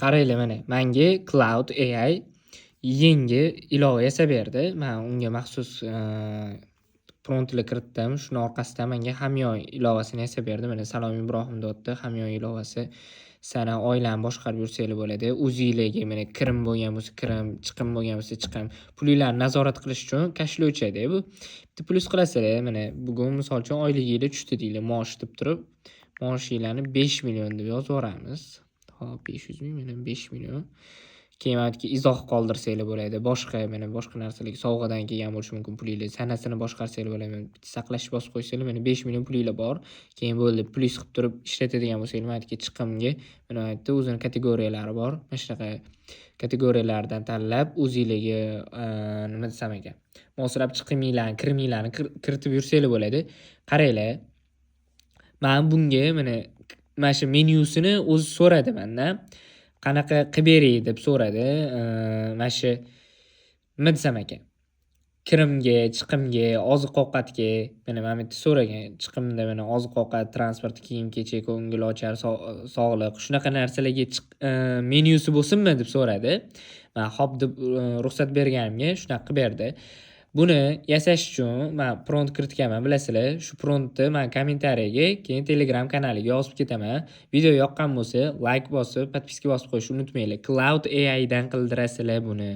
Qaranglar, mana manga Claude AI yangi ilova yasab berdi. Man unga maxsus promptlar kiritdim. Shuni orqasidan menga hamyon ilovasini yasab berdi. Mana, "Salom, Ibrohim", deyapti. Hamyon ilovasi. Sana oilani boshqarib yursanglar bo'ladi. O'zinglarga, mana, kirim bo'lgan bo'lsa kirim, chiqim bo'lgan bo'lsa chiqim. Pulinglarni nazorat qilish uchun кошелёчка-da bu. Bitta plyus qilasizlar, mana bugun, misol uchun, oyliginglar tushdi deylik, maosh deb turib, maoshinglarni 5 million deb yozib yuboramiz. Hop, 500 ming, mana, 5 million. Keyin mana bu yerga izoh qoldirsanglar bo'ladi. Boshqa, mana, boshqa narsalarga sovg'adan kelgan bo'lishi mumkin pulinglar. Sanasini boshqarsanglar bo'ladi. Mana, bitta saqlashni bosib qo'ysanglar, mana, 5 million pulinglar bor. Keyin bo'ldi, plyus qilib turib ishlatadigan bo'lsanglar, mana bu yerga chiqimga, mana bu yerda o'zini kategoriyalari bor. Mana shunaqa kategoriyalardan tanlab o'zinglarga, nima desam ekan, moslab chiqiminglarni, kiriminglarni kiritib yursanglar bo'ladi. Qaranglar, man bunga, mana shu menyusini o'zi so'radi mandan. Qanaqa qilib beray deb so'radi. Mana shu, nima desam ekan, kirimga, chiqimga, oziq-ovqatga, mana bu yerda so'ragan. Chiqimda, mana, oziq-ovqat, transport, kiyim-kechak, ko'ngilochar, sog'liq, shunaqa narsalarga menyusi bo'lsinmi deb so'radi. Man "Xo'p" deb ruxsat berganimga shunaqa qilib berdi. Buni yasash uchun man prompt kiritganman, bilasizlar. Shu promptni man kommentariyaga, keyin Telegram kanaliga yozib ketaman. Video yoqqan bo'lsa, layk bosib, подписка bosib qo'yishni unutmanglar. Claude AIdan qildirasizlar buni.